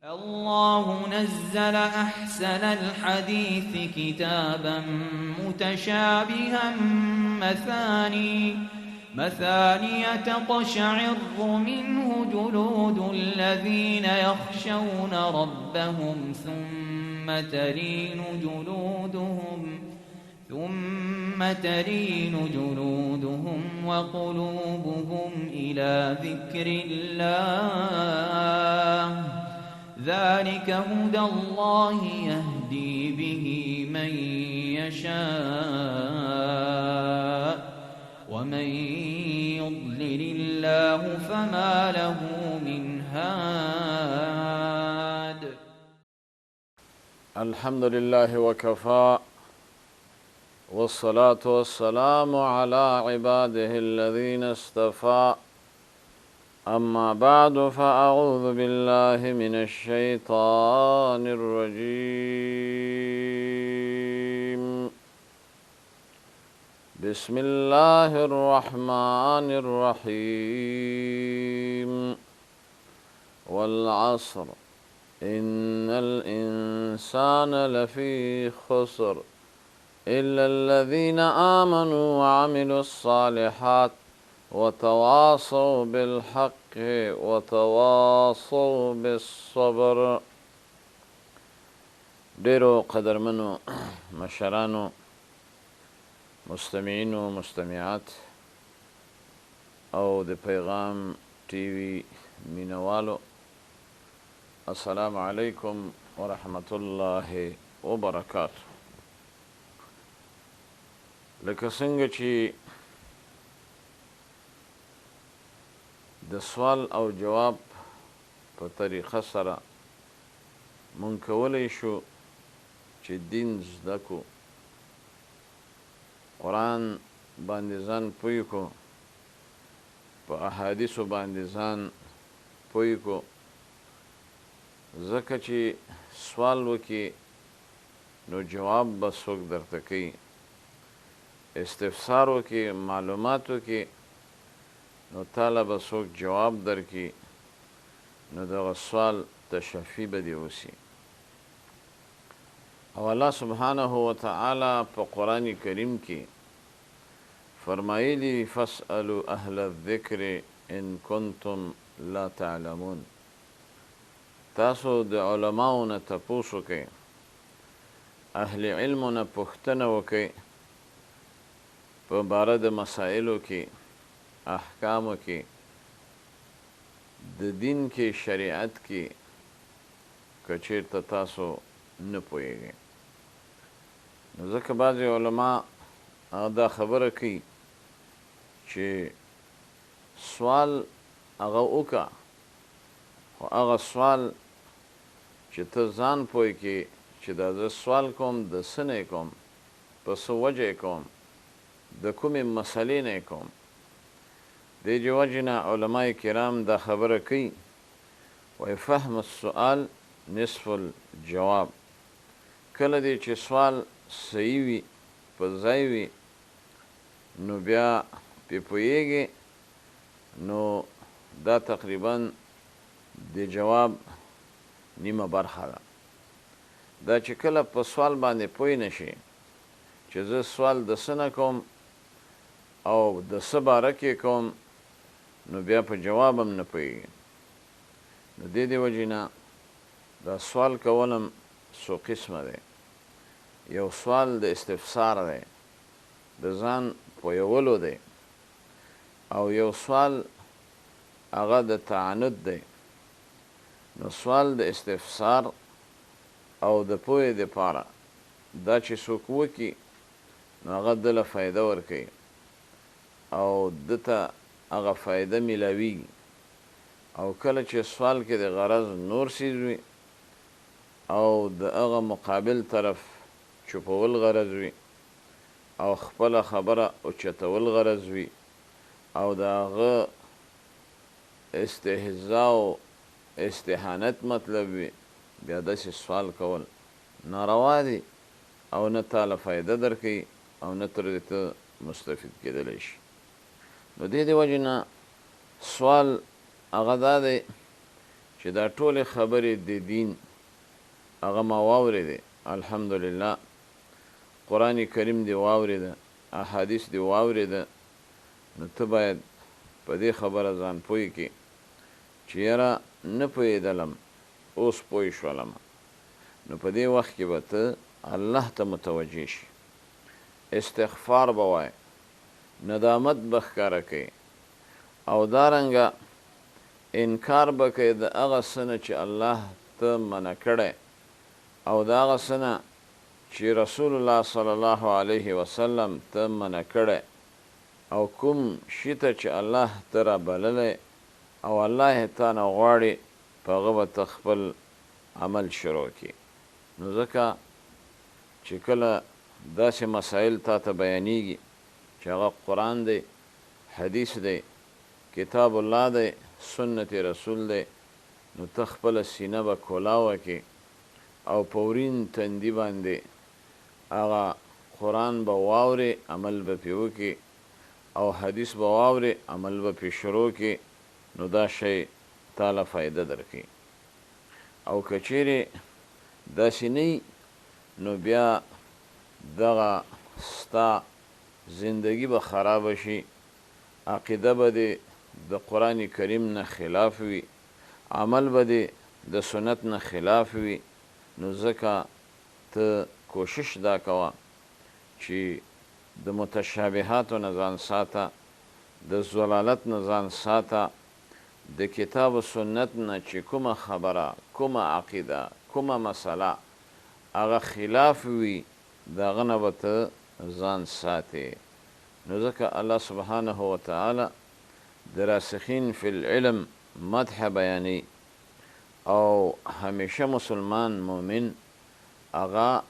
الله نزل أحسن الحديث كتابا متشابها مثاني مثانية تقشعر منه جلود الذين يخشون ربهم ثم تلين جلودهم وقلوبهم إلى ذكر الله ذلك هدى الله يهدي به من يشاء ومن يضلل الله فما له من هاد. الحمد لله وكفى، والصلاة والسلام على عباده الذين اصطفى، أما بعد فأعوذ بالله من الشيطان الرجيم. بسم الله الرحمن الرحيم. والعصر إن الإنسان لفي خسر إلا الذين آمنوا وعملوا الصالحات وتواصوا بالحق وتواصوا بالصبر. ډیرو قدرمنو مشرانو، مستمعینو، مستمعات او د پیغام ټي وي مینوالو، السلام علیکم ورحمت الله وبرکاته. لکه څنګه چې د سوال او جواب په طریقه سره مونږ کولی شو چې دین زده کړو، قرآن باندې ځان پوه کړو، په احادیثو باندې ځان پوه کړو، ځکه چې سوال وکړي نو جواب به څوک درته کوي، استفسار وکړي، معلومات وکړي نو تاله به څوک جواب درکړي، نو دغه سوال تشفي به دې وسي. او الله سبحانه وتعالی په قرآن کریم کې فرمایلی: فاسألوا اهل الذکر ان کنتم لا تعلمون. تاسو د علماو نه تپوس وکئ، اهل علمو نه پوښتنه وکئ په باره د مسائلو کې، احکامو کې، د دین کې، شریعت کې، که چیرته تاسو نه پوهیږئ. نو ځکه بعضې علما هغه دا خبره کوي چې سوال هغه وکړه، خو هغه سوال چې ته ځان پوه کړې چې دا زه سوال کوم د څه نه یې کوم، په څه وجه یې کوم، د کومې مسئلې نه یې کوم. دې وجې نه علما کرام دا خبره کوي، وایي فهم السؤال نصف الجواب. کله دې چې سوال صحیح وي، په ځای وي، نو بیا پې پوهېږې، نو دا تقریبا د جواب نیمه برخه ده. دا چې کله په سوال باندې پوه نه شي چې زه سوال د څه نه کوم او د څه باره کې کوم، نو بیا په جواب هم نه پوهېږي. نو دې دې وجې نه دا سوال کول هم څو قسمه دی. یو سوال د استفسار دی، د ځان پوهولو دی، او یو سوال هغه د تعنت دی. نو سوال د استفسار او د پوهې دپاره دا چې څوک وکړي نو هغه ده له فایده ورکوي او ده ته هغه فایده میلاویږي. او کله چې سوال کې د غرض نور څیز وي او د هغه مقابل طرف چوپول غرض وي او خپله خبره اوچتول غرض وي او د هغه استهزاء او استهانت مطلب وي، بیا داسې سوال کول ناروا دي او نه تاله فایده درکوي او نه تر دې ته مستفید کېدلی شي. نو دې دې وجې نه سوال هغه دا دی چې دا ټولې خبرې د دین هغه ما واورېدې، الحمدلله، قرآن کریم دې واورېده، احادیث دې واورېده، نو ته باید په دې خبره ځان پوه کړې چې یاره نه پوهېدلم اوس پوه شولم. نو په دې وخت کې به ته الله ته متوجه شي، استغفار به وایې، ندامت به ښکاره کوې، او دارنګه انکار به کوې د هغه څه نه چې الله ته منع کړی، او د هغه څه نه چې رسول الله صلی الله علیه وسلم ته منع کړی، او کوم شي ته چې الله ته رابللی او الله یې تا نه غواړي، په هغه به ته خپل عمل شروع کړې. نو ځکه چې کله داسې مسایل تا ته بیانېږي چې هغه قرآن دی، حدیث دی، کتاب الله دی، سنت رسول دی، نو ته خپله سینه به کولاوه کې او په ورین تندي باندې هغه قرآن به واورې، عمل به پې وکړې، او حدیث به واورې، عمل به پې شروع کړې، نو دا شی تاله فایده درکوي. او که چیرې داسې نه وي، نو بیا دغه ستا زندگی به خرابه شي، عقیده به دې د قرآن کریم نه خلاف وي، عمل به دې د سنت نه خلاف وي. نو ځکه ته کوشش دا کوه چې د متشابهاتو نه ځان ساته، د ضلالت نه ځان ساته، د کتاب و سنت نه چې کومه خبره، کومه عقیده، کومه مسله هغه خلاف وي، د هغه نه به ته ځان ساتې. نو ځکه الله سبحانه وتعالی د راسخین فی العلم مدح بیانوي، او همیشه مسلمان مؤمن هغه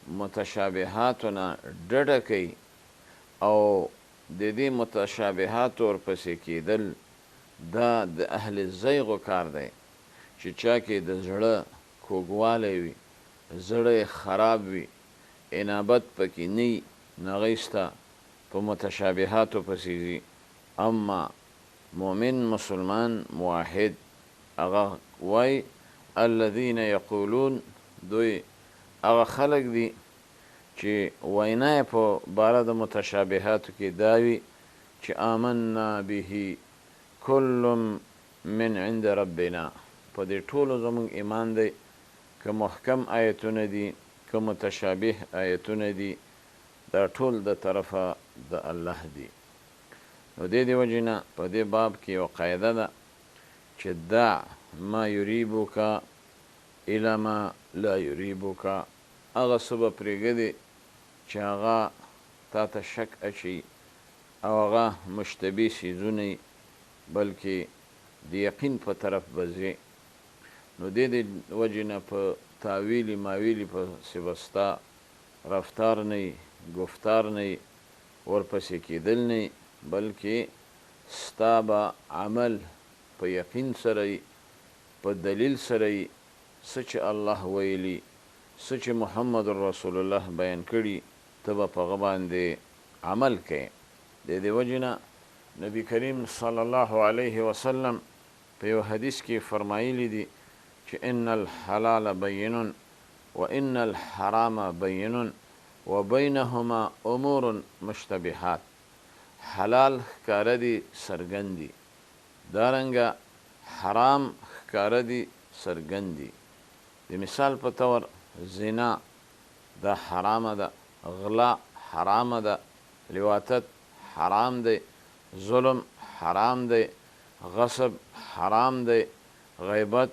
متشابهاتو نه ډډه کوي، او د دې متشابهاتو ورپسې کېدل دا د اهل زیغو کار دی، چې چا کې د زړه کوږوالی وي، زړه یې خراب وي، انابت پکې نه وي، نو هغه ایسته په متشابهاتو پسې ځي. اما مؤمن مسلمان موحد هغه وایي الذین یقولون، دوی هغه خلک دي چې وینا یې په باره د متشابهاتو کې دا وي چې آمنا به کل من عند ربنا، په دې ټولو زموږ ایمان دی، که محکم آیتونه دي که متشابه آیتونه دي، دا ټول د طرفه د الله دي. نو دې دې وجې نه په دې باب کې یو قاعده ده چې دع ما یریبک الی ما لا یریبک، هغه څه به پرېږدې چې هغه تا ته شک اچوي او هغه مشتبه څیزونه وي، بلکې د یقین په طرف به ځې. نو دې دې وجې نه په تاویلي ماویلي پسې به ستا رفتار نه وي، ګفتار نه وي، ورپسې کېدل نه وي، بلکې ستا به عمل په یقین سره وي، په دلیل سره وي، څه چې الله ویلي، څه چې محمد رسول الله بیان کړي، ته به په هغه باندې عمل کوې. د دې وجې نه نبی کریم صلی الله علیه وسلم په یو حدیث کې فرمایلی دي چې ان الحلال بین وان الحرام بین وبینهما امور مشتبهات. حلال ښکاره دي، څرګند دي، دارنګه حرام ښکاره دي، څرګند دي. د مثال په طور زنا دا حرامه ده، غلا حرامه ده، لواطت حرام دی، ظلم حرام دی، غصب حرام دی، غیبت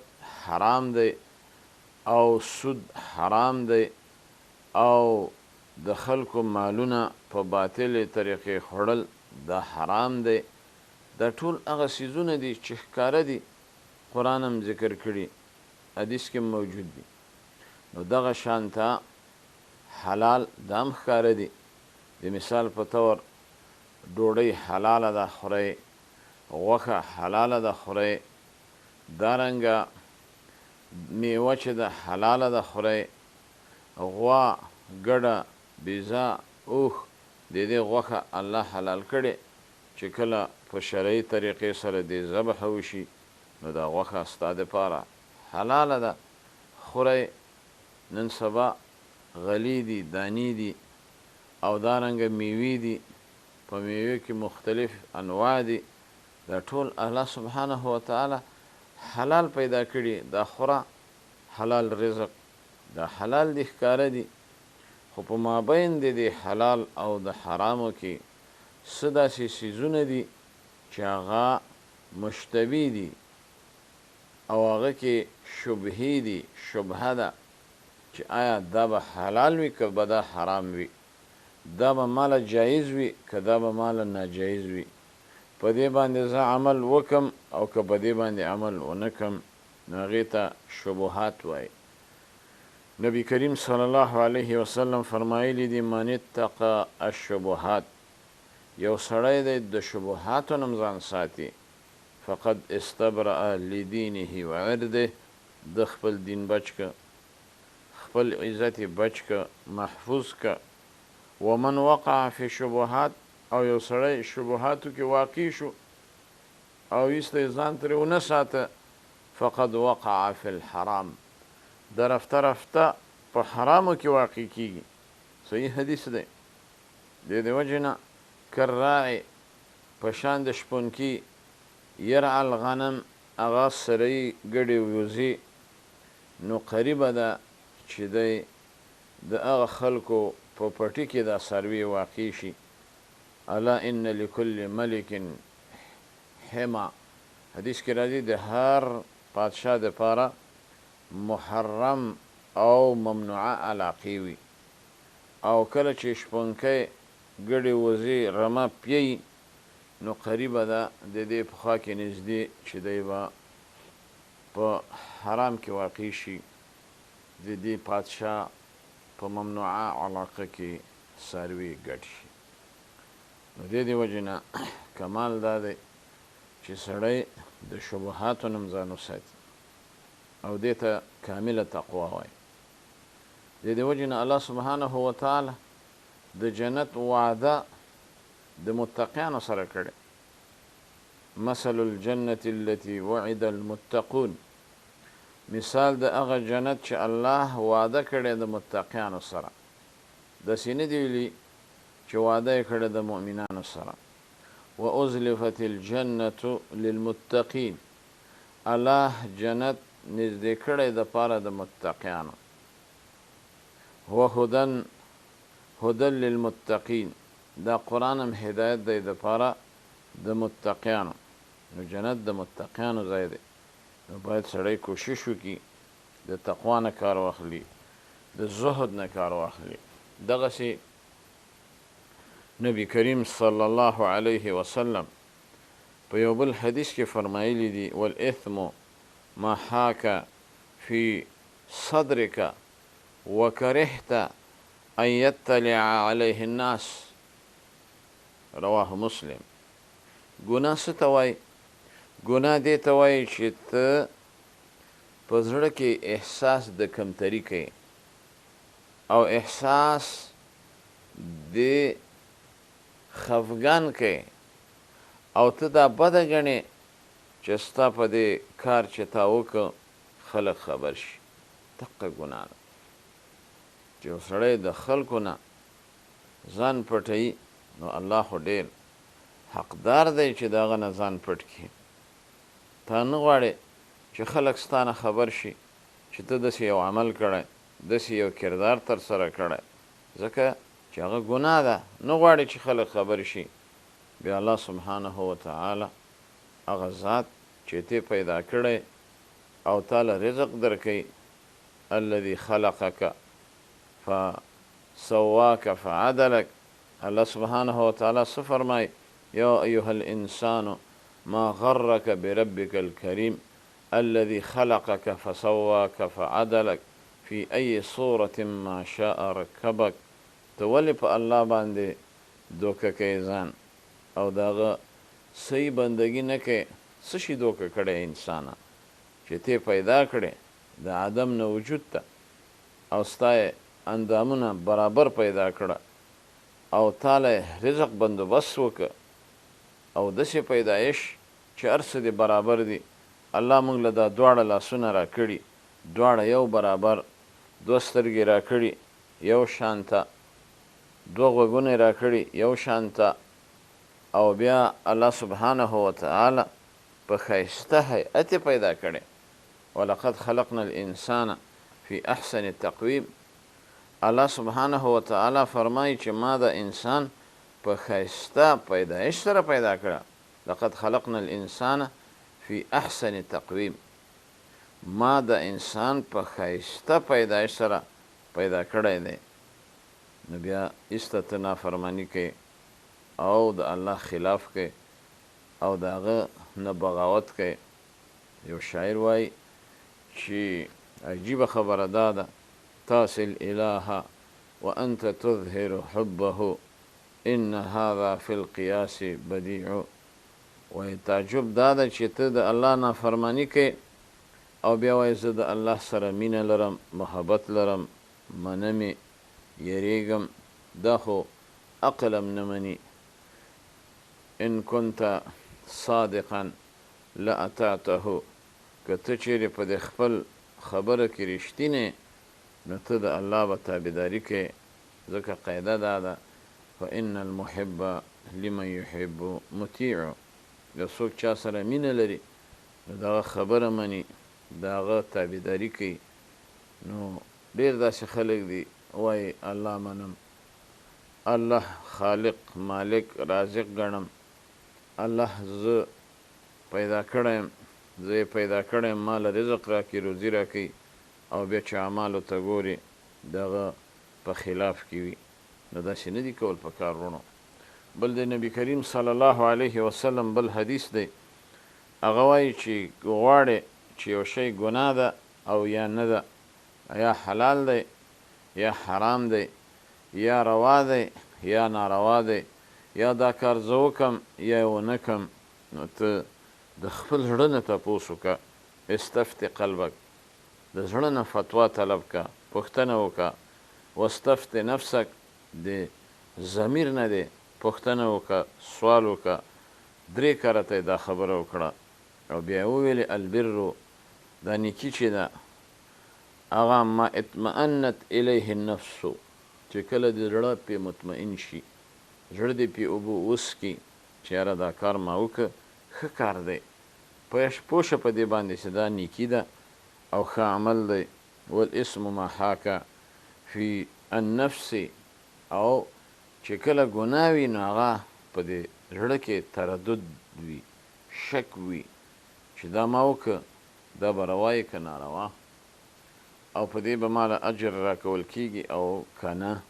حرام دی، او سود حرام دی، او د خلکو مالونه په باطلې طریقې خوړل دا حرام دی. دا ټول هغه څیزونه دي چې ښکاره دي، قرآن هم ذکر کړي، حدیث کې موجود دي. نو دغه شانته حلال دا هم ښکاره دي. د مثال په طور ډوډۍ حلاله ده خورئ، غوښه حلاله ده خورئ، دارنګه میوه چې ده حلاله ده خورئ، غوا، ګډه، بیزه، اوښ، د دې غوښه الله حلال کړې چې کله په شرعي طریقې سره دې ذبح وشي نو دا غوښه ستا دپاره حلاله ده، خوره یې. نن سبا غلې دي، دانې دي او دارنګه میوې دي، په میوې کې مختلف انواع دي، دا ټول الله سبحانه وتعالی حلال پیدا کړي، دا خوره حلال رزق، دا حلال دي، ښکاره دي، خو په مابین د دې حلال او د حرامو کې څه داسې څیزونه دي چې هغه مشتبه دي او هغه کې شبهې دي، شبهه ده چې آیا دا به حلال وي که به دا حرام وي، دا به ماله جایز وي که دا به ماله ناجایز وي، په دې باندې زه عمل وکم او که په دې باندې عمل ونه کم، نو هغې ته شبهات وایي. نبی کریم صلی الله علیه وسلم فرمایلی دي، من اتقی الشبهات، یو سړی دی د شبهاتو نه هم ځان ساتي، فقد استبرأ لدینه وعرضه، ده خپل دین بچ که، خپل عزت یې بچ که، محفوظ که. ومن وقع فی الشبهات، او یو سړی شبهاتو کې واقع شو او ایسته یې ځان ترې ونه ساته، فقد وقع فی الحرام، د رفته رفته په حرامو کې واقع کیږي. صحیح حدیث دی. د دې وجې نه کالراعي، په شان د شپونکي، يرعی الغنم، هغه څريي ګډې وزې، نو قريبه ده چې دی د هغه خلکو په پټي کې دا څاروي واقع شي، الا ان لکل ملک حما، حديث کې راځي د هر پادشاه دپاره محرم او ممنوعه علاقې وي او کله چې شپونکی ګډې وزې رمه پييي نو قریبه ده د دې په خوا کې نږدې چې دی به په حرام کې واقع شي، د دې پادشاه په ممنوعه علاقه کې څاروي ګډ شي. نو دې دې وجې نه کمال دا دی چې سړی د شبهاتو نه هم ځان وساتي او دې ته کامله تقوا وايي. دې دې وجې نه الله سبحانه وتعالی د جنت وعده د متقیانو سره کړې، مثل الجنة التي وعد المتقون، مثال د هغه جنت چې الله وعده کړې د متقیانو سره، داسې نه دي ویلي چې وعده یې کړې د مؤمنانو سره، وازلفت الجنة للمتقین، الله جنت نږدې کړی د پاره د متقیانو، هو هدی هدی للمتقین، دا قرآن هم هدایت دی د پاره د متقیانو، نو جنت د متقیانو ځای دی، نو باید سړی کوشش وکړي د تقوا نه کار واخلي، د زهد نه کار واخلي. دغسې نبی کریم صلی الله علیه وسلم په یو بل حدیث کې فرمایلي دي، والاثم ما حاک فی صدرک وکرهت ان یطلع علیه الناس، رواه مسلم. ګناه څه ته وایي؟ ګناه دې ته وایي چې ته په زړه کې احساس د کمتري کوې او احساس د خفګان کوې او ته دا بده ګڼې چې ستا په دې کار چې تا وکړ خلک خبر شي، دقه ګناه ده. چې یو سړی د خلکو نه ځان پټوي نو الله خو ډېر حقدار دی چې د هغه نه ځان پټ کړي. تا نه غواړې چې خلک ستا نه خبر شي چې ته داسې یو عمل کړی، داسې یو کردار ترسره کړی، ځکه چې هغه ګناه ده، نه غواړې چې خلک خبر شي. بیا الله سبحانه وتعالی هغه ذات چې ته پیدا کړی او تاله رزق درکوي، الذي خلقک فسواک فعدلک، الله سبحانه وتعالی څه فرمايي، یا ایها الانسان ما غرک بربک الکریم الذي خلقک فسواک فعدلک فی ای صورة ما شاء رکبک، ته ولې په الله باندې دوکه کوې ځان او د هغه صحیح بندګي نه کوې، څه شي دوکه کړې انسانه چې ته پیدا کړې د عدم نه وجود ته او ستا یې اندامونه برابر پیدا کړه او تاله یې رزق بندوبست وکړ او داسې پیدایش چې هر څه دې برابر دي الله موږ له دا دواړه لاسونه راکړي، دواړه یو برابر، دوه سترګې راکړي یو شانته، دوه غوږونه راکړي یو شانته، او بیا الله سبحانه وتعالی په ښایسته هیئت یې پیدا کړی. ولقد خلقنا الانسان فی احسن تقویم. الله سبحانه وتعالی فرمایي چې ما دا انسان په ښایسته پیدایش سره پیدا کړه. لقد خلقنا الانسان فی احسن تقویم، ما دا انسان په ښایسته پیدایش سره پیدا کړی دی. نو بیا ایسته ته نافرماني کوې او د الله خلاف کوې او د هغه نه بغاوت کوې. یو شاعر وایي چې عجیبه خبره دا ده، تاسی الاله وانت تظهر حبه ان هذا فی القیاس بدیع. وایي تعجب دا ده چې ته د الله نافرماني کوې او بیا وایې زه د الله سره مینه لرم، محبت لرم، منم یې، یریږم، دا خو عقل هم نه مني. ان کنت صادقا لاطعته، که ته چیرې په دې خپل خبره کې رښتینی یې نو ته د الله به تابعداري کوې، ځکه قاعده دا ده، فان المحب لمن يحب مطیع، یو څوک چا سره مینه لري نو د هغه خبره مني، د هغه تابعداري کوي. نو ډېر داسې خلک دي وایي الله منم، الله خالق، مالک، رازق ګڼم، الله زه پیدا کړی یم، زه یې پیدا کړی یم، ما له رزق راکړي، روزي راکوي، او بیا چې اعمالو ته ګورې د هغه په خلاف کې وي. نو داسې نه دي کول پکار وروڼو. بل د نبي کریم صلی الله علیه وسلم بل حدیث دی، هغه وایي چې غواړې چې یو شی ګناه ده او یا نه ده، یا حلال دی یا حرام دی، یا روا دی یا ناروا دی، یا دا کار زه وکړم یا یې ونه کړم، نو ته د خپل زړه نه تپوس وکړه، استفت قلبک، د زړه نه فتوا طلب کړه، پوښتنه وکړه، واستفت نفسک، د ضمیر نه دې پوښتنه وکړه، سوال وکړه. درې کرته یې دا خبره وکړه او بیا یې وویلې، البر، دا نیکي چې ده هغه ما اطمأنت الیه النفس، چې کله دې زړه پرې مطمئن شي، زړه دې پرې اوبه وڅکي چې یاره دا کار ما وکړ، ښه کار دی، پوه شه په دې باندې چې دا نیکي ده او ښه عمل دی. والاثم ما حاک فی النفس، او چې کله ګناه وي نو هغه په دې زړه کې تردد وي، شک وي چې دا ما وکړ دا به روا یې که ناروا، او په دې به ماله اجر راکول کیږي او که نه،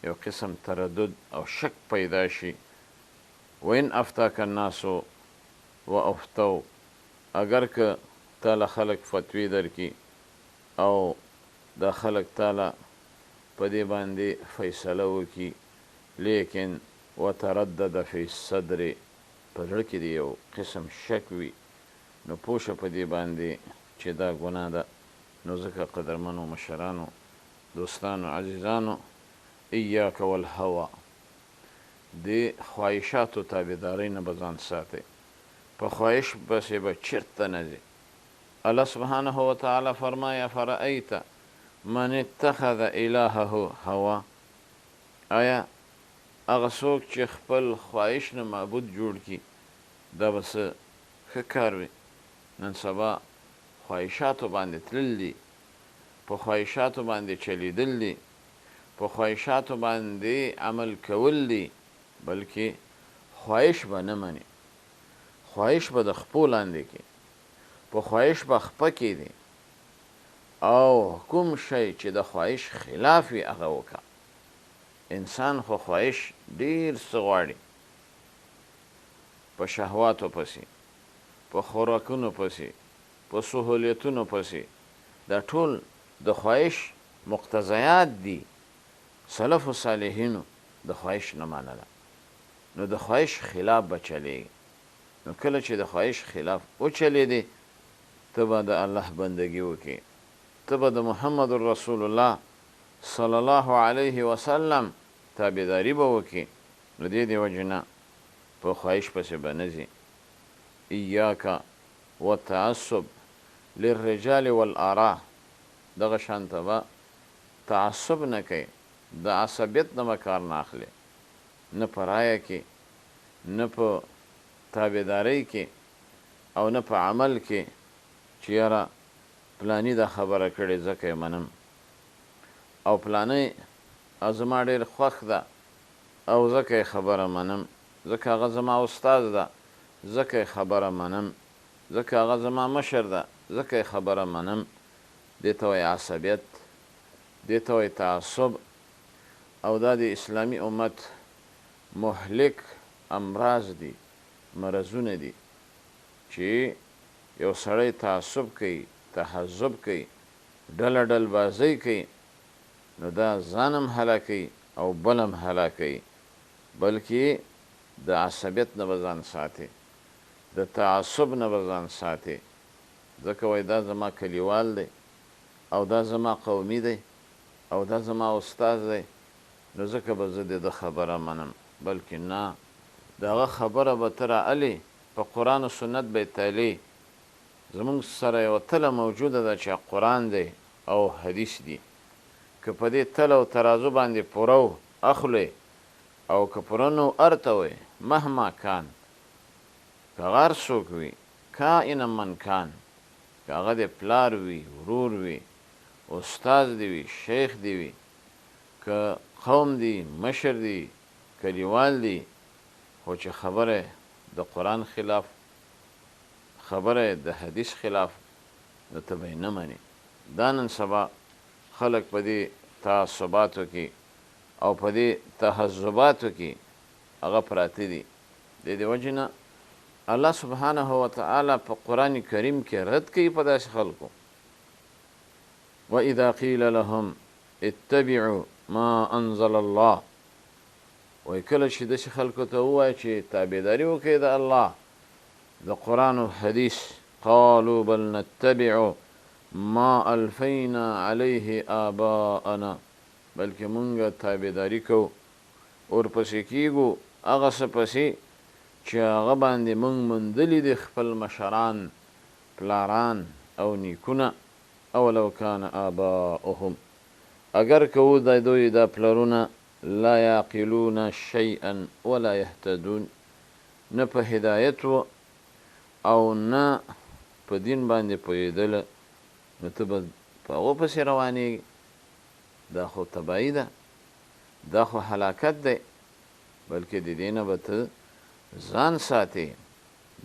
یو قسم تردد او شک پیدا شي. وان افتاک الناس وافتو، اګر که تاله خلک فتوی درکړي او دا خلک تاله په دې باندې فیصله وکړي، لیکن وتردد فی الصدر، په زړه کې دې یو قسم شک وي، نو پوه شه په دې باندې چې دا ګناه ده. نو ځکه قدرمنو مشرانو، دوستانو، عزیزانو، ایاک والهوی، د خواهشاتو تابعدارۍ نه به ځان ساتئ، په خواهش پسې به چېرته نه ځې. الله سبحانه وتعالی فرمایي، افرأیت من اتخذ الهه هوا، آیا هغه څوک چې خپل خواهش نه معبود جوړ کړي دا به څه ښه کار وي؟ نن سبا خواهشاتو باندې تلل دي، په خواهشاتو باندې چلیدل دي، په خواهشاتو باندې عمل کول دي، بلکې خواهش به نه منې، خواهش به د خپو لاندې کې، په خواهش به خپه کېدې، او کوم شی چې د خواهش خلاف وي هغه وکړه. انسان خو خواهش ډېر څه غواړي، په شهواتو پسې، په خوراکونو پسې، په سهولیتونو پسې، دا ټول د خواهش مقتضیات دي. سلف صالحینو د خواهش نه منله، نو د خواهش خلاف به چلېږي. نو کله چې د خواهش خلاف وچلېدې، ته به د الله بندګي وکړې، ته به د محمد رسول الله صلی الله علیه وسلم تابعداري به وکړې. نو دې دې وجې نه په خواهش پسې به نه ځې. ایاک والتعصب للرجال والآراء، دغه شان ته به تعصب نه کوې، د عصبیت نه به کار نه اخلې، نه په رایه کې، نه په تابعدارۍ کې او نه په عمل کې چې یاره پلاني دا خبره کړې ځکه یې منم او پلانی زما ډېر خوښ ده او ځکه یې خبره منم، ځکه هغه زما استاد ده ځکه یې خبره منم، ځکه هغه زما مشر ده ځکه یې خبره منم. دې ته وایي عصبیت، دې ته وایي تعصب، او دا د اسلامي امت مهلک امراض دي، مرضونه دي چې یو سړی تعصب کوي، تحزب کوي، ډله ډلبازۍ کوي، نو دا ځان هم هلاکوي او بل هم هلاکوي، بلکې د عصبیت نه به ځان ساتي، د تعصب نه به ځان ساتي، ځکه وایي دا زما کلیوال دی او دا زما قومي دی او دا زما استاد دی، نو ځکه به زه د ده خبره منم. بلکې نه، د هغه خبره به ته را الې، په قرآن و سنت به یې تلې. زمونږ سره یوه تله موجوده ده چې قرآن دی او حدیث دي، که په دې تله او ترازو باندې پوره و اخلو او که پوره نه و ارته وي، مهما کان، که هغه هر څوک وي، کائنا من کان، که هغه دې پلار وي، ورور وي، استاد دې وي، شیخ دې وي، که قوم دي، مشر دي، کلیوال دي، خو چې خبره د قرآن خلاف، خبره د حدیث خلاف، نو ته به یې نه منې. دا نن سبا خلک په دې تعصباتو کې او په دې تحزباتو کې هغه پراته دي. د دې وجې نه الله سبحانه وتعالی په قرآن کریم کې رد کوي په داسې خلکو، وإذا قیل لهم اتبعوا ما انزل الله، وایي کله چې داسې خلکو ته ووایي چې تابعداري وکړئ د الله د قرآن او حدیث، قالوا بل نتبع ما الفینا علیه آباءنا، بلکې مونږ تابعداري کوو ورپسې کیږو هغه څه پسې چې هغه باندې مونږ موندلي دي خپل مشران، پلاران او نیکونه، اولو کان آباؤهم، اګر که وو د دوی دا پلرونه، لا یعقلون شیئا ولا یهتدون، نه په هدایت وو او نه په دین باندې پوهېدل، نو ته به په هغو پسې روانېږې. دا خو تباهي ده، دا خو هلاکت دی، بلکې د دې نه به ته ځان ساتې.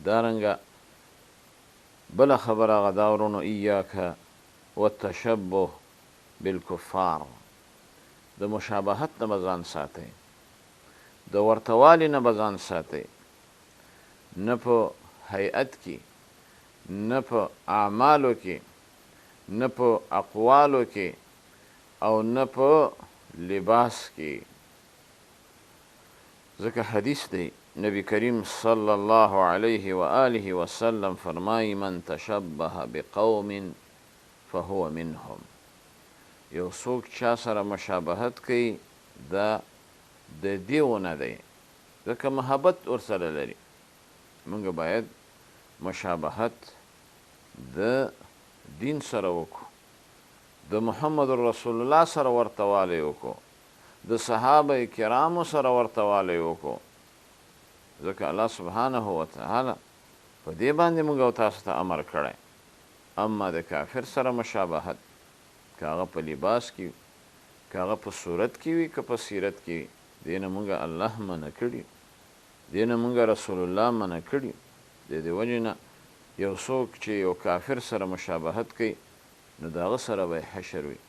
دارنګه بله خبره هغه دا وروڼو، ایاک والتشبه بالکفار، د مشابهت نه به ځان ساتئ، د ورته والي نه به ځان ساتئ، نه په هیئت کې، نه په اعمالو کې، نه په اقوالو کې، او نه په لباس کې. ځکه حدیث دی، نبی کریم صلی الله علیه و آله وسلم فرمایي، من تشبه بقوم فهو منهم، یو څوک چا سره مشابهت کوي دا د دیو نه دی، ځکه محبت ورسره لري. موږ باید مشابهت د دین سره وکړو، د محمد رسول الله سره ورته والی وکړو، د صحابه کرامو سره ورته والی وکړو، ځکه الله سبحانه وتعالی په دې باندې موږ او تاسو ته امر کړی. اما د کافر سره مشابهت، که هغه په لباس کې وي، که هغه په صورت کې وي، که په سیرت کې وي، دې نه موږ الله منع کړي، دې نه موږ رسول الله منع کړي. د دې وجې نه یو څوک چې یو کافر سره مشابهت کوي، نو د هغه سره به یې حشر وي،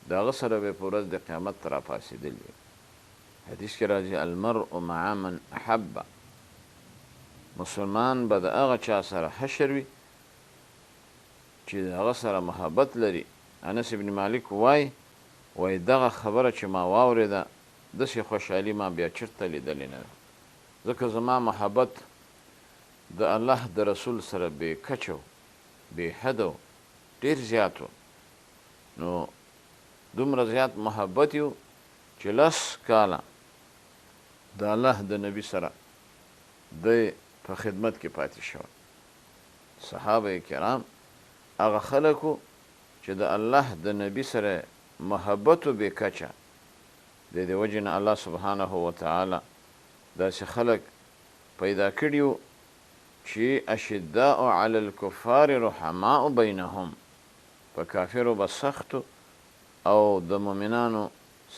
د هغه سره به یې په ورځ د قیامت راپاڅېدل وي. حدیث کې راځي، المرء مع من احب، مسلمان به د هغه چا سره حشر وي چې د هغه سره محبت لري. انس ابن مالک وایي، وایي دغه خبره چې ما واورېده داسې خوشحالي ما بیا چېرته لیدلې نه ده، ځکه زما محبت د الله د رسول سره بې کچه و، بې حده و، ډېر زیات و. نو دومره زیات محبت یو چې 10 کاله د الله د نبي سره دی په خدمت کې پاتې شوی. صحابه کرام هغه خلک وو چې د الله د نبي سره محبت و بې کچه. د دې وجې نه الله سبحانه وتعالی داسې خلک پیدا کړي وو چې اشداء علی الکفار رحماء بینهم، په کافرو به سخت او د مؤمنانو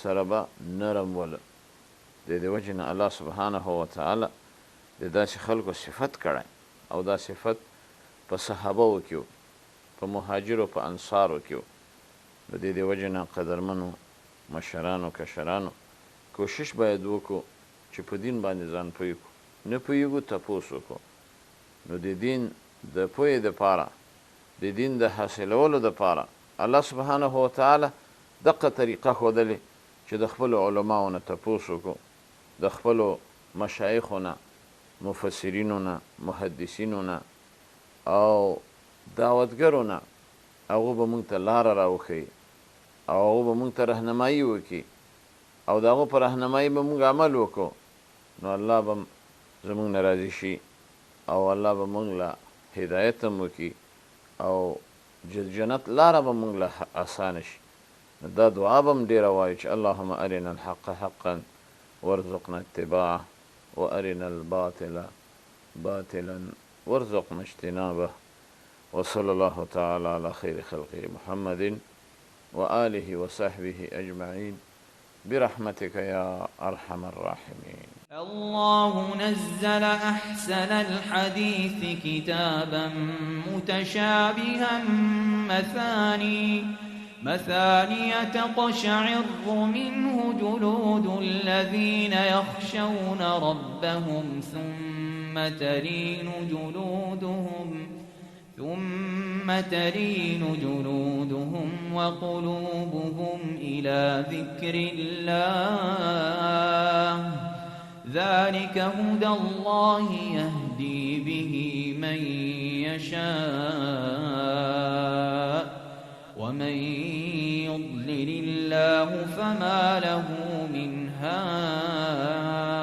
سره به نرم ول. د دې وجې نه الله سبحانه وتعالی د داسې خلکو صفت کړی او دا صفت په صحابه وو کې وو، په مهاجرو په انصارو کې وو. نو د دې وجې نه قدرمنو مشرانو کشرانو کوشش باید وکړو چې په دین باندې ځان پوه کړو، نه پوهېږو تپوس وکړو. نو د دین د پوهې دپاره، د دین د حاصلولو دپاره الله سبحانه وتعالی دقه طریقه ښودلې چې د خپلو علماو نه تپوس وکړو، د خپلو مشایخو نه، مفسرینو نه، محدثینو نه او دعوتګرو نه. هغو به مونږ ته لاره راوښیي او هغو به مونږ ته رهنمایي وکړي او د هغو په رهنمایي به مونږ عمل وکړو، نو الله به زمونږ نه راضي شي او الله به مونږ له هدایت هم وکړي او جنت لاره به مونږ له اسانه شي. نو دا دعا به هم ډېره وایو چې اللهم ارنا الحق حقا وارزقنا اتباعه وارنا الباطل باطلا وارزقنا اجتنابه. وصلى الله تعالى على خير خلقه محمد وآله وصحبه أجمعين برحمتك يا أرحم الراحمين. الله نزل أحسن الحديث كتابا متشابها مثانية تقشعر منه جلود الذين يخشون ربهم ثم تلين جلودهم وقلوبهم إلى ذكر الله. ذلك هدى الله يهدي به من يشاء ومن يضلل الله فما له من هاد.